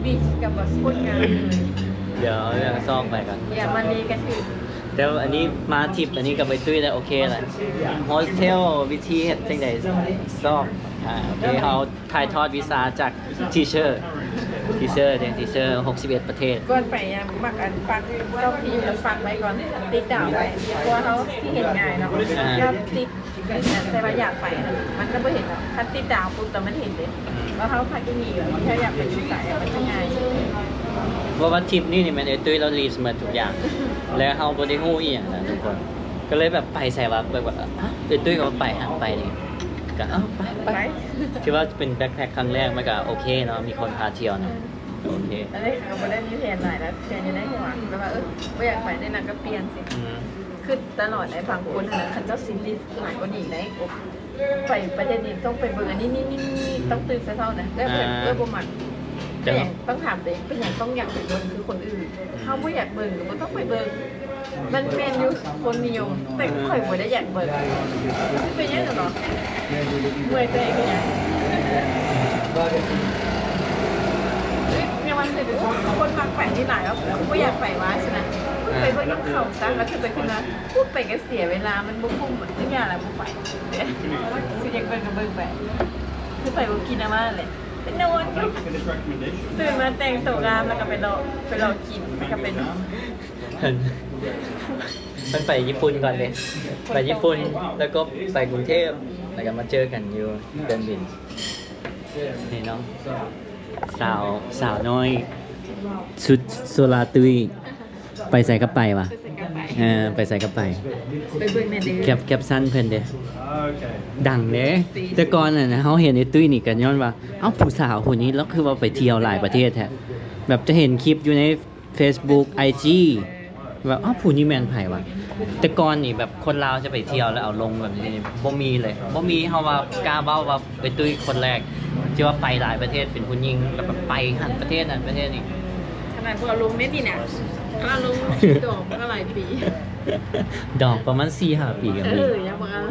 ບີຊກໍແບບໂຄດງາມເລີຍ. ດຽວ ດຽວຊອກໄປກ່ອນ. ດຽວມາເລກັນຖືກ. ແຕ່ວ່າອັນນີ້ມາທຣິບອັນນີ້ກັບໄອ້ຕຸ້ຍແລ້ວໂອເຄລະ ໂຮສເທວ ວິທີເຮັດຈັ່ງໃດ ຊອກ ອ່າ ໂອເຄ ເຮົາຖ່າຍທອດວິຊາຈາກທີເຊີເຊີ ທີເຊີເດ້ ທີເຊີ ຫົກສິບເອັດປະເທດ. ກ່ອນໄປອະ ມັກອັນປັກ ຊອກທີ່ມັນປັກໄວ້ກ່ອນ ຕິດດາວໄວ້ ເພາະວ່າເຮົາຊິເຫັນງ່າຍເນາະ. ອ່າ ຖ້າຕິດ ແຕ່ວ່າຢາກໄປນະ ມັນກໍບໍ່ເຫັນດອກ. ຄັນຕິດດາວປຸບແລ້ວມັນເຫັນເດ້ ອືມ ວ່າເຮົາພັກຢູ່ນີ້ ແລ້ວເຮົາຢາກໄປຢູ່ໃສ ມັນຈະງ່າຍ. ເພາະວ່າທຣິບນີ້ນີ້ແມ່ນເອື້ອຍຕຸ້ຍລາວ list ໝົດທຸກຢ່າງ ແລ້ວເຮົາບໍ່ໄດ້ຮູ້ອີ່ຫຍັງນະທຸກຄົນ ກໍເລີຍແບບໄປໃສວະ ແບບວ່າ ເອື້ອຍຕຸ້ຍກໍວ່າໄປຫາໄປນີ້ ກໍເອົ້າ ໄປ ໄປ ໄປ ຖືວ່າເປັນ backpack ຄັ້ງແລກ ມັນກໍໂອເຄເນາະ ມີຄົນພາທ່ຽວນຳ ອືມ ກໍໂອເຄ. ອັນນີ້ກໍບໍ່ໄດ້ມີແຜນຫຼາຍນະ ແຜນຢູ່ໃນຫົວ ແບບວ່າ ເອີ ບໍ່ຢາກໄປໃນນັ້ນກໍປ່ຽນຊິ ອືມ ຄິດຕະຫຼອດ. ໄອ້ບາງຄົນຫັ້ນນະ ເຂົາເຈົ້າຊິລິດຫຼາຍກວ່ານີ້ໄດ໋. ໄປປະເທດນີ້ຕ້ອງໄປເບິ່ງອັນນີ້ ນີ້ ນີ້ ນີ້ ຕ້ອງຕື່ນແຕ່ເຊົ້ານະ. ແລ້ວ ອ່າ ເອື້ອຍບໍ່ມັກ ເປັນຫຍັງຕ້ອງຖາມຕົວເອງ ເປັນຫຍັງຕ້ອງຢາກໄປເບິ່ງຄືຄົນອື່ນ? ເຮົາບໍ່ຢາກເບິ່ງກໍບໍ່ຕ້ອງໄປເບິ່ງ. ມັນແມ່ນຢູ່ ຄົນນິຍົມ ແຕ່ຂ້ອຍບໍ່ໄດ້ຢາກເບິ່ງ. ເປັນຫຍັງເນາະ? ເມື່ອຍຕົວເອງເປັນຫຍັງ? ເອີຍ ຍັງວ່າຄື ໂອ້ ຄົນມັກໄປນີ້ຫຼາຍ ແລ້ວບໍ່ຢາກໄປວ່າຊັ້ນນະ. ໄປເບິ່ງນຳເຂົາຊະ ແລ້ວຄືໄປຄືມາ ໂອ້ ໄປກໍເສຍເວລາ ມັນບໍ່ຄຸ້ມ ຢ່າລະ ບໍ່ໄປ. ຊິຢາກເບິ່ງກໍເບິ່ງໄປ ຄືໄປບໍ່ກິນອາມາແຫຼະ ໄປນອນຢູ່ ຕື່ນມາແຕ່ງໂຕງາມ ແລ້ວກໍໄປເລາະ ໄປເລາະກິນ ແລ້ວກໍໄປນອນ. ອັນ ເພິ່ນໄປຍີ່ປຸ່ນກ່ອນເດ້ ໄປຍີ່ປຸ່ນ ແລ້ວກໍໄປກຸງເທບ ແລ້ວກໍມາເຈີກັນຢູ່ເຄື່ອງບິນ. ນີ້ເນາະ ສາວ ສາວນ້ອຍສຸດໂຊລາຕຸ້ຍ ໄປໃສກໍໄປຫວາ? ເອີ ໄປໃສກໍໄປ ໄປເບິ່ງແດ່ເດີ ແຄບ ແຄບຊັນເພິ່ນເດ້ ດັງເດ້. ແຕ່ກ່ອນຫັ້ນນະ ເຮົາເຫັນໄອ້ຕຸ້ຍນີ້ກໍຍ້ອນວ່າ ເອົ້າ ຜູ້ສາວຜູ້ນີ້ລາວຄືວ່າໄປທ່ຽວຫຼາຍປະເທດແທ້ ແບບຈະເຫັນຄລິບຢູ່ໃນ Facebook IG ແບບ ອ້າວ ຜູ້ນີ້ແມ່ນໃຜຫວາ? ແຕ່ກ່ອນນີ້ແບບຄົນລາວຈະໄປທ່ຽວແລ້ວເອົາລົງແບບນີ້ບໍ່ມີເລີຍ ບໍ່ມີ. ເຮົາວ່າກ້າເວົ້າວ່າໄອ້ຕຸ້ຍຄົນແລກທີ່ວ່າໄປຫຼາຍປະເທດ ເປັນຜູ້ຍິງ ແລ້ວກໍໄປຫັ້ນປະເທດນັ້ນປະເທດນີ້. ຂະໜາດບໍ່ເອົາລົງເດ້ນີ້ນະ ຂະໜາດລົງດອງກໍຫຼາຍປີ ດອງປະມານສີ່ຫ້າປີກໍມີ. ເອີ ຍັງບໍ່ເອົາ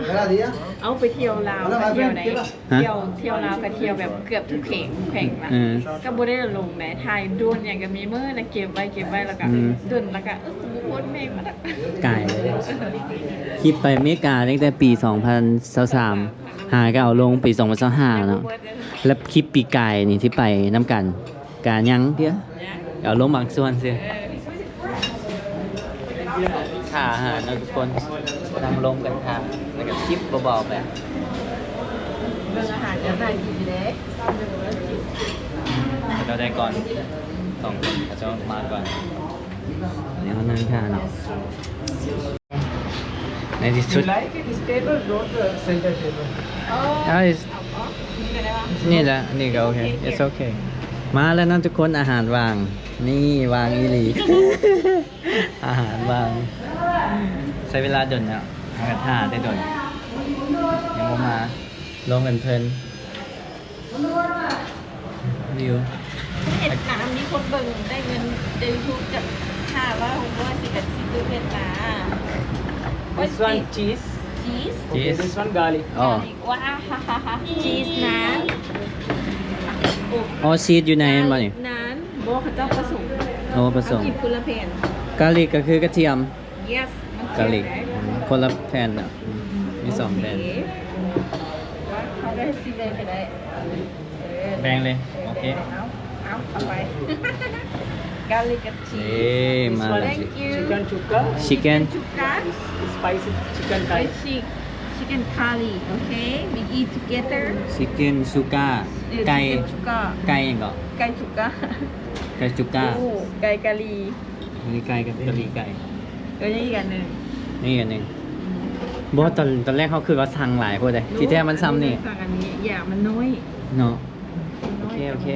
ເອົາໄປທ່ຽວລາວ ໄປທ່ຽວໃດ ຮະ? ທ່ຽວ ທ່ຽວລາວກໍທ່ຽວແບບເກືອບທຸກແຂວງ ແຂວງລະ ເອີ ກໍບໍ່ໄດ້ລົງໃດ ຖ່າຍໂດນຫຍັງກໍມີ ເມີນະ ເກັບໄວ້ ເກັບໄວ້ ແລ້ວກໍ ອືມ ດົນ ແລ້ວກໍ ເອີ ບໍ່ໂພສແມ່ງມັນດອກ ກາຍເລີຍ. ຄລິບໄປອາເມລິກາຕັ້ງແຕ່ປີສອງພັນຊາວສາມ ຫາກໍເອົາລົງປີສອງພັນຊາວຫ້າເນາະ ແລ້ວຄລິບປີກາຍນີ້ທີ່ໄປນຳກັນ ກະຍັງເທື່ອ ເອົາລົງບາງສ່ວນຊື່. ເອີ ຖ້າອາຫານເນາະທຸກຄົນ ນັ່ງລົມກັນຖ້າ ແລ້ວກະຈິບເບົາໆໄປ. ເບິ່ງອາຫານກໍໜ້າກິນຢູ່ເດ້ ເຂົາເຈົ້າໄດ້ກ່ອນ ສອງຄົນເຂົາເຈົ້າມາກ່ອນ. ອັນນີ້ເຮົານັ່ງຖ້າເນາະ. ໃນທີ່ສຸດ You like it? This table, not the center table. ອ່າ ນີ້ແຫຼະ ນີ້ກໍໂອເຄ it's okay. ມາແລ້ວເນາະທຸກຄົນ ອາຫານວ່າງ ນີ້ວ່າງອີ່ຫຼີ ອາຫານວ່າງ. ໃຊ້ເວລາດົນເນາະ ຫາຖ້າແຕ່ດົນ ຍັງບໍ່ມາ ລົມກັນເພີນ. ວິວ ເຮັດນາ ມີຄົນເບິ່ງໄດ້ເງິນໃນຢູທູບຈາກຫ້າຮ້ອຍ ຫົກຮ້ອຍ ສິບແປດ ສິບ ເຮັດນາ. This one cheese. Cheese. Okay, cheese. This one garlic. ອໍ garlic. ວ້າ cheese ນາ. ອໍ ຊີສຢູ່ໃນນັ້ນບໍ່ນີ້? ນານ ບໍ່ ເຂົາເຈົ້າປະສົມ. ອໍ ປະສົມ ກິນຄົນລະແຜ່ນ. ກາລິກກໍຄືກະທຽມ. Yes ກາລິກ ອືມ ຄົນລະແຜ່ນນະ ອືມ ມີສອງແຜ່ນ. ໂອເຄ ເຮົາໄດ້ຊິເລີຍກໍໄດ້ ເອີ ແບ່ງເລີຍ. ໂອເຄ ເອົາ ເອົາ ເອົາໄປ ກາລິກກັບຊີສ. ເອີ ມາແລ້ວ Thank you. Chicken chuka. Chicken chuka. Spicy chicken curry. Spicy chicken curry. ໂອເຄ we eat together. Chicken chuka. ເອີ ໄກ່ chicken chuka. ໄກ່ຫຍັງເກາະ? ໄກ່ຊຸກາ ໄກ່ຊຸກາ. ໂອ້ ໄກ່ກາລີ. ອັນນີ້ໄກ່ກັບກະຫຼີ່ໄກ່. ເອີ ຍັງອີກອັນໜຶ່ງ ນີ້ອັນໜຶ່ງ. ອືມ ບໍ່ ຕອນ ຕອນແລກເຮົາຄິດວ່າສັ່ງຫຼາຍໂພດເດ້ ທີ່ແທ້ມັນຊ່ຳນີ້. ສັ່ງອັນນີ້ ຢ່າ ມັນນ້ອຍເນາະ. ໂອເຄ ໂອເຄ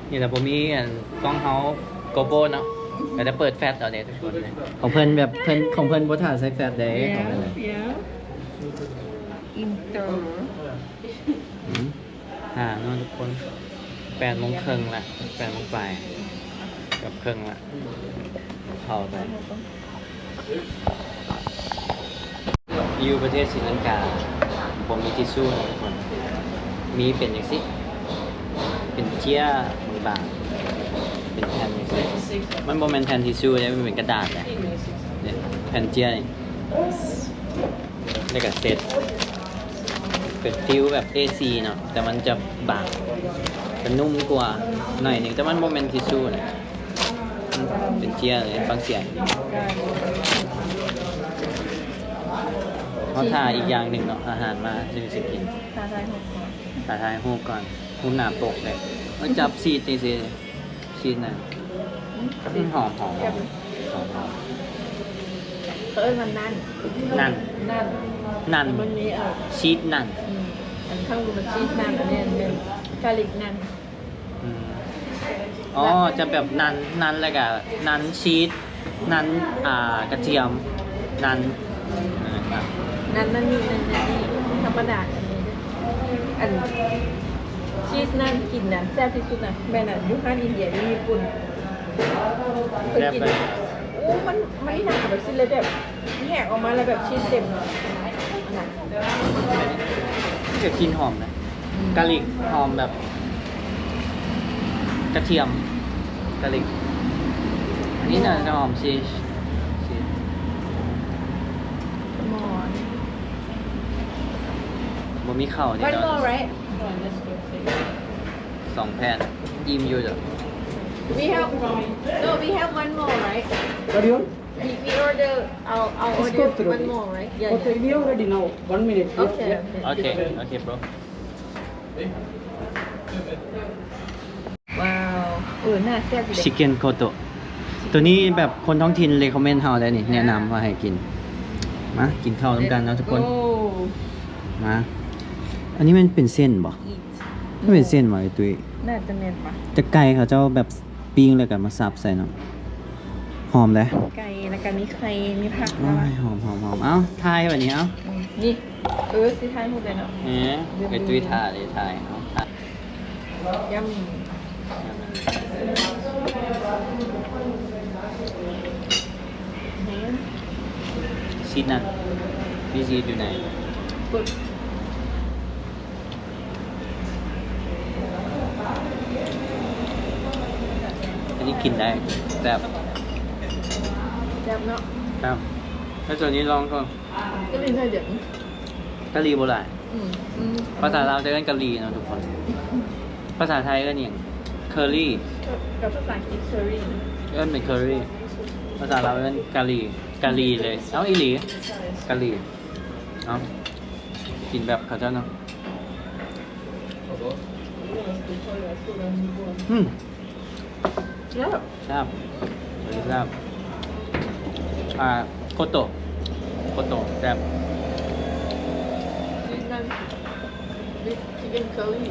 ນີ້ລະ ບໍ່ມີອັນ ກ້ອງເຮົາ GoPro ເນາະ ກໍຈະເປີດແຟລດເອົາເດ້ທຸກຄົນ. ຂອງເພິ່ນແບບ ເພິ່ນ ຂອງເພິ່ນບໍ່ຖ້າໃສ່ແຟລດເດ້. ຂອງເພິ່ນ ເອີ ອິນເຕີ ອືມ. ຖ້າເນາະທຸກຄົນ ແປດໂມງເຄິ່ງລະ ແປດໂມງປາຍ ເກືອບເຄິ່ງລະ ເຂົ້າໄປ. ຢູ່ປະເທດສີລັງກາບໍ່ມີທິຊູເນາະທຸກຄົນ ມີເປັນຈັ່ງຊີ້ ເປັນເຈ້ຍບາງໆ ເປັນແຜ່ນຈັ່ງຊີ້. ມັນບໍ່ແມ່ນແຜ່ນທິຊູເດ້ ມັນເປັນກະດາດເດ້ ເດ້ ແຜ່ນເຈ້ຍນີ້ ແລ້ວກະເຊັດ ເປັນຟິວແບບເອສີ່ເນາະ ແຕ່ມັນຈະບາງ ຈະນຸ້ມກວ່າໜ້ອຍໜຶ່ງ ແຕ່ມັນບໍ່ແມ່ນທິຊູນະ ເປັນເຈ້ຍເລີຍ. ຟັງສຽງ ເຮົາຖ້າອີກຢ່າງໜຶ່ງເນາະ ອາຫານມາຈຶ່ງຊິກິນ. ຖ່າຍຮູບກ່ອນ ຖ່າຍຮູບກ່ອນ ຮູບໜ້າປົກເດ້ ມັນຈັບຊີດຈັ່ງຊີ້. ຊີ້ນນະ ອືມ ຫອມໆ ຫອມໆ ເຂົາເອີ້ນວ່ານັ້ນ ນັ້ນ ນັ້ນ ນັ້ນ ມັນມີ ເອີ ຊີດນັ້ນ ອືມ ອັນຂ້າງບນມັນຊີດນັ້ນ ອັນນີ້ແມ່ນກາລິກນັ້ນ. ອືມ ອໍ ຈະແບບນັ້ນ ນັ້ນ ແລ້ວກະນັ້ນຊີດ ນັ້ນ ອ່າ ກະທຽມ ນັ້ນ ນັ້ນ ນັ້ນ ນັ້ນ ນີ້ ນັ້ນ ນັ້ນ ນີ້ ທຳມະດາ ອັນ ຊີສນັ້ນກິນນັ້ນແຊບທີ່ສຸດນະ ແມ່ນອັນຢູ່ຮ້ານອິນເດຍຢູ່ຍີ່ປຸ່ນ ເພິ່ນກິນ ໂອ້ ມັນ ມັນໜັກແບບຊີ້ນເລີຍ ແບບແຫກອອກມາແລ້ວແບບຊີສເຕັມ ມັນກໍກິ່ນຫອມນະ ອືມ ກາລິກຫອມແບບກະທຽມ ກາລິກ ອັນນີ້ໜ້າຈະຫອມຊີສ ຊີສ ບໍ່ມີເຂົ້າແນ່ນອນ ສອງແຜ່ນ ອີ່ມຢູ່ເດີ. We have, no, we have one more, right? What do you want? We, we order, I'll, I'll order one more, right? Yeah, yeah. Okay, we are ready now. One minute. Okay, okay. Okay, okay, bro. ວ້າວ ເອີ ໜ້າແຊບຢູ່ເດ້ ຊິກເກັນໂຄໂຕະ ໂຕນີ້ແບບຄົນທ້ອງຖິ່ນເລຄອມເມັນເຮົາໄດ້ນີ້ ແນະນຳວ່າໃຫ້ກິນ. ມາກິນເຂົ້ານຳກັນເນາະທຸກຄົນ. ມາ ອັນນີ້ມັນເປັນເສັ້ນບໍ່? ມັນເປັນເສັ້ນບໍ່ໄອ້ຕຸ້ຍ? ໜ້າຈະແມ່ນປະ ແຕ່ໄກ່ເຂົາເຈົ້າແບບປີ້ງແລ້ວກໍມາສັບໃສ່ເນາະ. ຫອມເດ້ ໄກ່ ແລ້ວກໍມີໄຂ່ ມີຜັກ. ໂອ້ຍ ຫອມໆໆ ເອົ້າ ຖ່າຍບັດນີ້ ເອົ້າ ອືມ ນີ້ ເອີ ຊິຖ່າຍຮູບເລີຍເນາະ. ເອີ ໄອ້ຕຸ້ຍຖ່າຍເລີຍ ຖ່າຍ ເອົາ ຖ່າຍ. Yummy. ຊີນນັ້ນ ນີ້ຊີນຢູ່ໃນ Good. ອັນນີ້ກິນໄດ້ ແຊບ ແຊບເນາະ ແຊບ. ແລ້ວຕົວນີ້ລອງກ່ອນ ກະຫຼີ່ໜ້ອຍດຽວ ກະຫຼີ່ບໍ່ຫຼາຍ. ອືມ ອືມ ພາສາລາວຈະເອີ້ນກະຫຼີ່ເນາະທຸກຄົນ. ພາສາໄທເອີ້ນຫຍັງ? ເຄີຣີ. ກັບພາສາອັງກິດເຄີຣີ ເອີ້ນເປັນເຄີຣີ. ພາສາລາວເອີ້ນກະຫຼີ່ ກະຫຼີ່ເລີຍ. ເອົ້າ ອີ່ຫຼີ ກະຫຼີ່. ເອົ້າ ກິນແບບເຂົາເຈົ້າເນາະ. ອືມ ແຊບ ແຊບ ອັນນີ້ແຊບ. ອ່າ ໂຄໂຕະ ໂຄໂຕະແຊບ. This one, this chicken curry.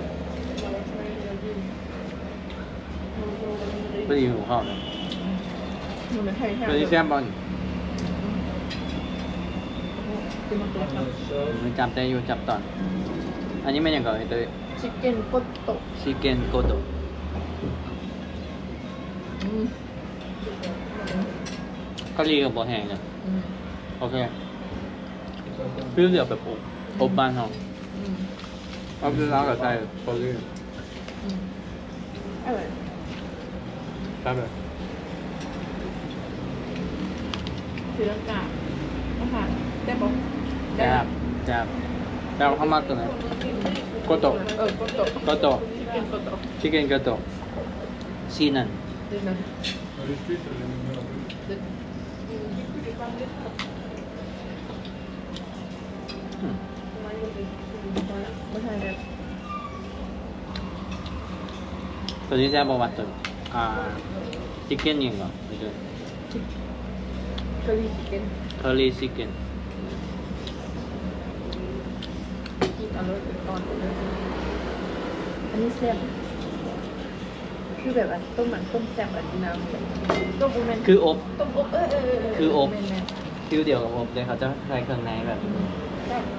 ພໍດີຫິວເຂົ້າເລີຍ. ມັນແຊບບໍ່ນີ້? ກິນມັນຕົວ ມັນຈັບໄດ້ຢູ່ ຈັບຕອນ. ອັນນີ້ແມ່ນຫຍັງເກາະ ໄອ້ເຕີຍ? ຊິກເກັນໂຄໂຕະ ຊິກເກັນໂຄໂຕະ. ອືມ ກະຫຼີ່ກໍບໍ່ແຫ້ງເລີຍ. ອືມ ໂອເຄ ຟີລດຽວແບບອົບ ອົບບ້ານເຮົາ. ອືມ ເອົາເວລາກໍໃສ່ພໍດີ. ອືມ ອະໄລ ແຊບເລີຍ. ສີລັງກາອາຫານແຊບບໍ່? ແຊບ ແຊບ ແຕ່ວ່າເຮົາມັກຕົວນັ້ນ ໂຄໂຕະ. ເອີ ໂຄໂຕະ ໂຄໂຕະ ຊິກເກັນໂຄໂຕະ ຊິກເກັນໂຄໂຕະ. ຊີ້ນນັ້ນ ຊີ້ນນັ້ນ. ອືມ ບໍ່ໃຊ່ແບບ ຕົວນີ້ແຊບບໍ່ວະ? ຕົວ ອ່າ ຊິກເກັນຫຍັງເກາະ? ເຄີຣີຊິກເກັນ ເຄີຣີຊິກເກັນ. ກິນເອົາໂລດເປັນຕອນເລີຍ. ອັນນີ້ແຊບ. ຄືແບບອັນຕົ້ມ ອັນຕົ້ມແຊບ ອັນນ້ຳ ຕົ້ມບໍ່ແມ່ນ ຄືອົບ ຕົ້ມອົບ ເອີໆໆ ຄືອົບ ແມ່ນໆ ຟີລດຽວກັບອົບເລີຍ. ເຂົາຈະໃສ່ເຄື່ອງໃນແບບ ອືມ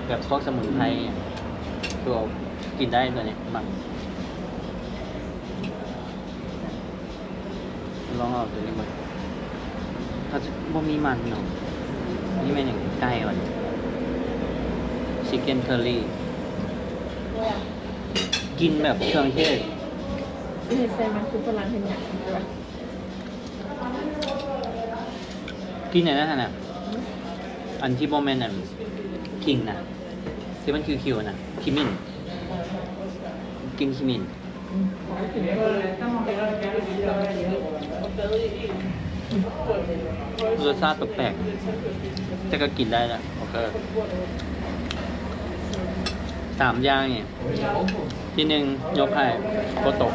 ແບບພວກສະໝຸນໄພ ຄືອົບ ກິນໄດ້ຕົວນີ້ ມັກ. ລອງເອົາຕົວນີ້ເບິ່ງ ເຂົາຈະບໍ່ມີມັນເນາະ. ນີ້ແມ່ນຫຍັງ? ໄກ່ຫວາ? ຊິກເກັນເຄີຣີ ກິນແບບເຄື່ອງເທດ. ເຮັດໃສ່ມັນຄືຝຣັ່ງເຮັດຫຍັງ? ກິນອັນນັ້ນຫັ້ນນະ ອັນທີ່ບໍ່ແມ່ນອັນຂີງນະ ທີ່ມັນຄິວໆນະ ຂິ້ມິ້ນ ກິນຂິ້ມິ້ນ. ລົດຊາດແປກໆ ແຕ່ກໍກິນໄດ້ນະ. ໂອເຄ ສາມຢ່າງນີ້ ທີໜຶ່ງຍົກໃຫ້ໂຄໂຕະ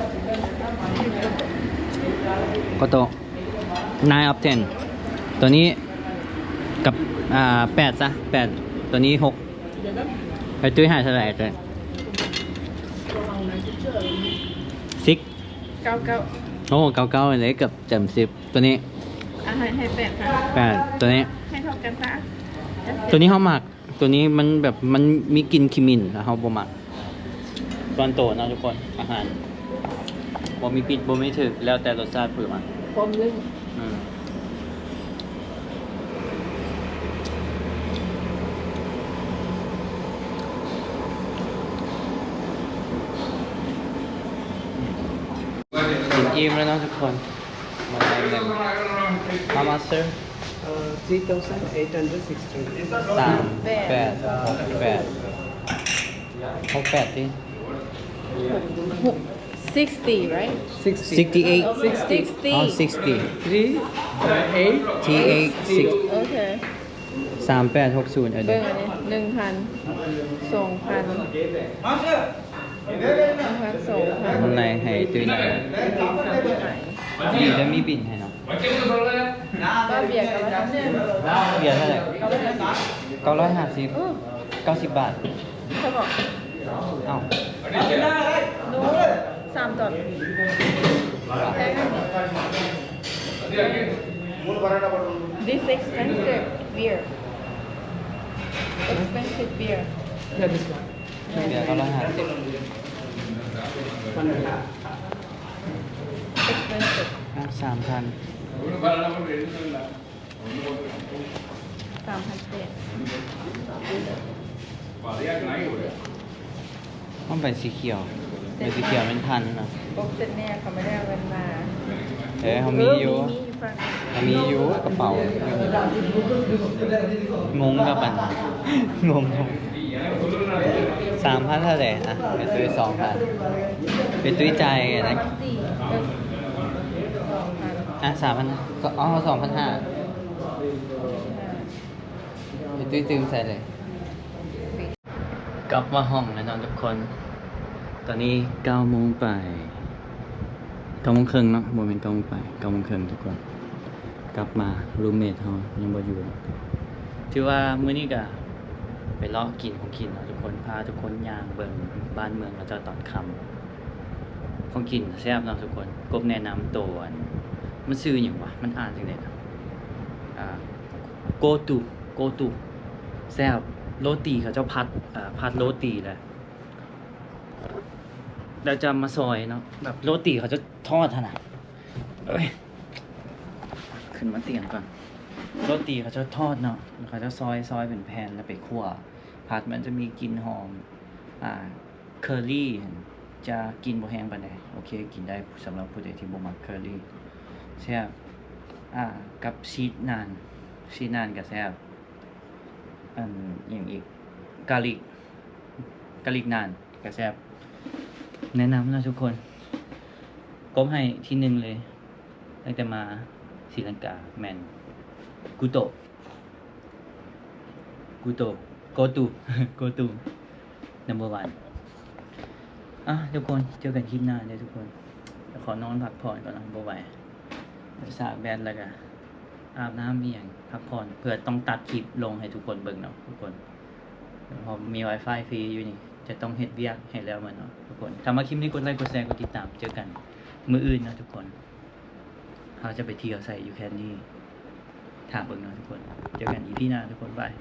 ໂຄໂຕະ nine of ten. ຕົວນີ້ກັບ ອ່າ ແປດຊະ ແປດ. ຕົວນີ້ຫົກ. ໄອ້ຕຸ້ຍໃຫ້ເທົ່າໃດ? Six. ເກົ້າເກົ້າ. ໂອ້ ເກົ້າເກົ້າເລີຍ ເກືອບເຕັມສິບ. ຕົວນີ້ ອ່ະ ໃຫ້ ໃຫ້ແປດ ແປດ. ຕົວນີ້ ໃຫ້ເທົ່າກັນຊະ. ຕົວນີ້ເຮົາມັກ ຕົວນີ້ມັນແບບ ມັນມີກິ່ນຂິ້ມິ້ນ ແລ້ວເຮົາບໍ່ມັກ. ສ່ວນໂຕເນາະທຸກຄົນ ອາຫານບໍ່ມີຜິດບໍ່ມີຖືກ ແລ້ວແຕ່ລົດຊາດຜູ້ມັກ. ຄວາມລຶ້ງ ອືມ ກິນອີ່ມແລ້ວເນາະທຸກຄົນ. ມາໄດ້ເງິນ How much, sir? Uh, three thousand eight hundred sixty. ສາມແປດຫົກແປດ. ຫົກແປດຕິ? ຫົກ sixty, right? sixty-eight. Sixty. อ๋อ sixty. Three, uh, eight. T eight six. ໂອເຄ สามแปดหกศูนย์ เออ ເບິ່ງອັນນີ້ ໜຶ່ງພັນ ສອງພັນ ໜຶ່ງພັນ ສອງພັນ ມັນໄລ່ໃຫ້ຕຸ້ຍໄລ່ ສາມພັນ ນີ້ກໍມີບິນໃຫ້ເນາະ ວ່າເບຍກໍວ່າ ເບຍເທົ່າໃດ ເກົ້າຮ້ອຍຫ້າສິບ ເກົ້າສິບບາດ ເຂົາບອກ ເອົ້າ ໂນ ສາມຕອນ ແພງອັນນີ້ This expensive beer. Expensive beer. Yeah, this one. ເບຍເກົ້າຮ້ອຍຫ້າສິບ Expensive. ອ່ະ ສາມພັນ ສາມພັນແປດ ມັນໃບສີຂຽວ ໃບສີຂຽວແມ່ນພັນເນາະ ປົກເຊັນແນ່ເຂົາບໍ່ໄດ້ເອົາເງິນມາ ເອີ ເຮົາມີຢູ່ ມີຢູ່ຝັ່ງ ເຮົາມີຢູ່ກະເປົາ ງົງກັບອັນ ງົງ ສາມພັນເທົ່າໃດ ອ່ະ ເປັນຕຸ້ຍສອງພັນ ເປັນຕຸ້ຍຈ່າຍນະ ສີ່ ເອີ ສອງພັນ ອ່ະ ສາມພັນ ອໍ ສອງພັນຫ້າ ເປັນຕຸ້ຍຕື່ມໃສ່ເລີຍ ກັບມາຫ້ອງແລ້ວເນາະທຸກຄົນ ຕອນນີ້ເກົ້າໂມງປາຍ ເກົ້າໂມງເຄິ່ງເນາະ ບໍ່ແມ່ນເກົ້າໂມງປາຍ ເກົ້າໂມງເຄິ່ງທຸກຄົນ ກັບມາ ຣູມເມດເຮົາຍັງບໍ່ຢູ່ເນາະ ຖືວ່າມື້ນີ້ກະໄປເລາະກິນຂອງກິນເນາະທຸກຄົນ ພາທຸກຄົນຍ່າງເບິ່ງບ້ານເມືອງເຂົາເຈົ້າຕອນຄ່ຳ ຂອງກິນແຊບເນາະທຸກຄົນ ກົບແນະນຳໂຕ ອັນ ມັນຊື່ຫຍັງວະ ມັນອ່ານຈັ່ງໃດນະ ອ່າ ໂກຕູ ໂກຕູ ແຊບ ໂຣຕີເຂົາເຈົ້າຜັດ ເອີ ຜັດໂຣຕີແຫຼະ ແລ້ວຈະມາຊອຍເນາະ ແບບໂຣຕີເຂົາເຈົ້າທອດຫັ້ນນະ ເອີຍ ຂຶ້ນມາຕຽງກ່ອນ ໂຣຕີເຂົາເຈົ້າທອດເນາະ ເຂົາເຈົ້າຊອຍ ຊອຍເປັນແຜ່ນ ແລ້ວໄປຂົ້ວ ຜັດມັນຈະມີກິ່ນຫອມ ອ່າ ເຄີຣີຫັ້ນ ຈະກິ່ນບໍ່ແຮງປານໃດ ໂອເຄ ກິນໄດ້ ສຳລັບຜູ້ໃດທີ່ບໍ່ມັກເຄີຣີ ແຊບ ອ່າ ກັບຊີດນານ ຊີດນານກໍແຊບ ອັນ ຫຍັງອີກ ກາລິກ ກາລິກນານກໍແຊບ ແນະນຳເນາະທຸກຄົນ ກົບໃຫ້ທີໜຶ່ງເລີຍ ຕັ້ງແຕ່ມາສີລັງກາ ແມ່ນ ກູໂຕ ກູໂຕ ໂກຕູ ໂກຕູ number one ອ່ະ ທຸກຄົນ ເຈີກັນຄລິບໜ້າເດີທຸກຄົນ ຂໍນອນພັກຜ່ອນກ່ອນເນາະ ບໍ່ໄຫວ ຊາກແບັດ ແລ້ວກະອາບນ້ຳອີ່ຫຍັງ ພັກຜ່ອນ ເພື່ອຕ້ອງຕັດຄລິບລົງໃຫ້ທຸກຄົນເບິ່ງເນາະທຸກຄົນ ເພາະມີວາຍຟາຍຟຣີຢູ່ນີ້ ຈະຕ້ອງເຮັດວຽກໃຫ້ແລ້ວໝົດເນາະທຸກຄົນ ຖ້າມັກຄລິບນີ້ ກົດໄລ ກົດແຊ ກົດຕິດຕາມ ເຈີກັນມື້ອື່ນເນາະທຸກຄົນ ເຮົາຈະໄປທ່ຽວໃສຢູ່ແຄນນີ້ ຖ້າເບິ່ງເນາະທຸກຄົນ ເຈີກັນອີພີໜ້າທຸກຄົນ ບາຍ.